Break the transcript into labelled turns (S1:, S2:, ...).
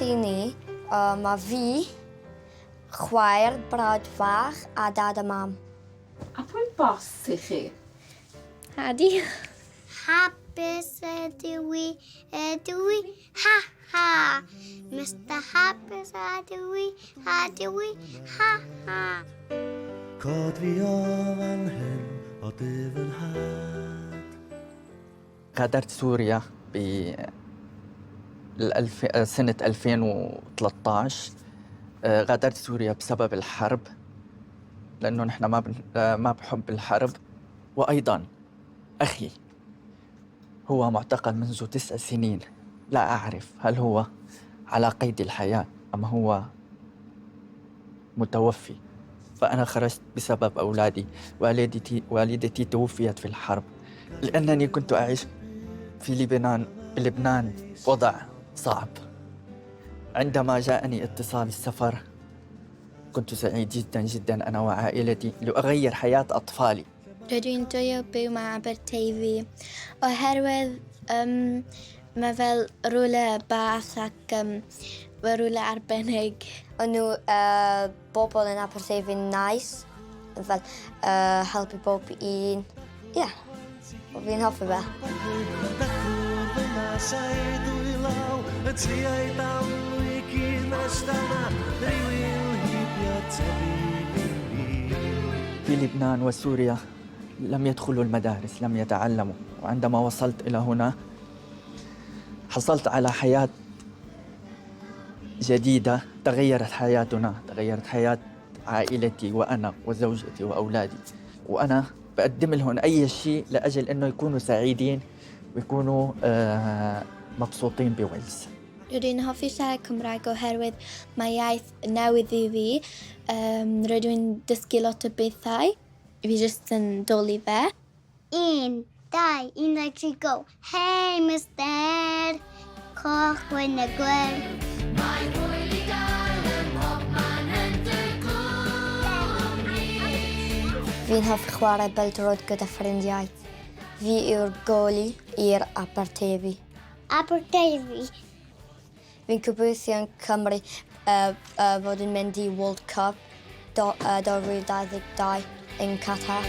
S1: tŷ ni, mae fi, chwaer, brawd fach a dad a mam.
S2: A pwy boss i chi?
S3: Hadi.
S4: Hapus ydw i, ydw i, ha ha. Mr Hapus ydw i, ydw i, ha ha.
S5: Cod fi o fan hyn, o dy fy nhad.
S6: غادرت سوريا ب سنة 2013. غادرت سوريا بسبب الحرب، لأنه نحن ما بحب الحرب. وأيضا أخي هو معتقل منذ 9 سنين، لا أعرف هل هو على قيد الحياة أم هو متوفي. فأنا خرجت بسبب أولادي. والدتي توفيت في الحرب، لأنني كنت أعيش في لبنان وضع صعب. عندما جاءني اتصال السفر كنت سعيد جدا جدا أنا وعائلتي لأغير حياة أطفالي.
S3: Rydw i'n joio byw 'ma Aberteifi oherwydd mae fel rhywle bach ac mae rhywle arbennig.
S1: O'n nhw bobl yn Aberteifi'n nice, fel helpu bob un. Ie, yeah, fi'n hoffi fe.
S6: في لبنان وسوريا لم يدخلوا المدارس، لم يتعلموا، وعندما وصلت إلى هنا حصلت على حياة جديدة. تغيرت حياتنا، تغيرت حياة عائلتي وأنا وزوجتي وأولادي، وأنا بقدم لهم أي شيء لأجل أنه يكونوا سعيدين ويكونوا مبسوطين بويلز.
S3: Rydw i'n hoffi siarad Cymraeg oherwydd mae iaith newydd i fi. Rydw i'n dysgu lot o bethau. Fi jyst yn dwlu fe.
S4: 1, 2, 1, 2, 3, go. Hey, mister, coch, gwyn a gwyrdd.
S7: Mae hwyl i gael ym mhobman yn dy gwmni.
S1: Fi'n hoffi chwarae bêl-droed gyda ffrindiau. Fi yw'r goli i'r Aberteifi.
S4: Aberteifi.
S1: Fi'n gobeithio yn Cymru fod yn mynd i World Cup 2022 yn Qatar.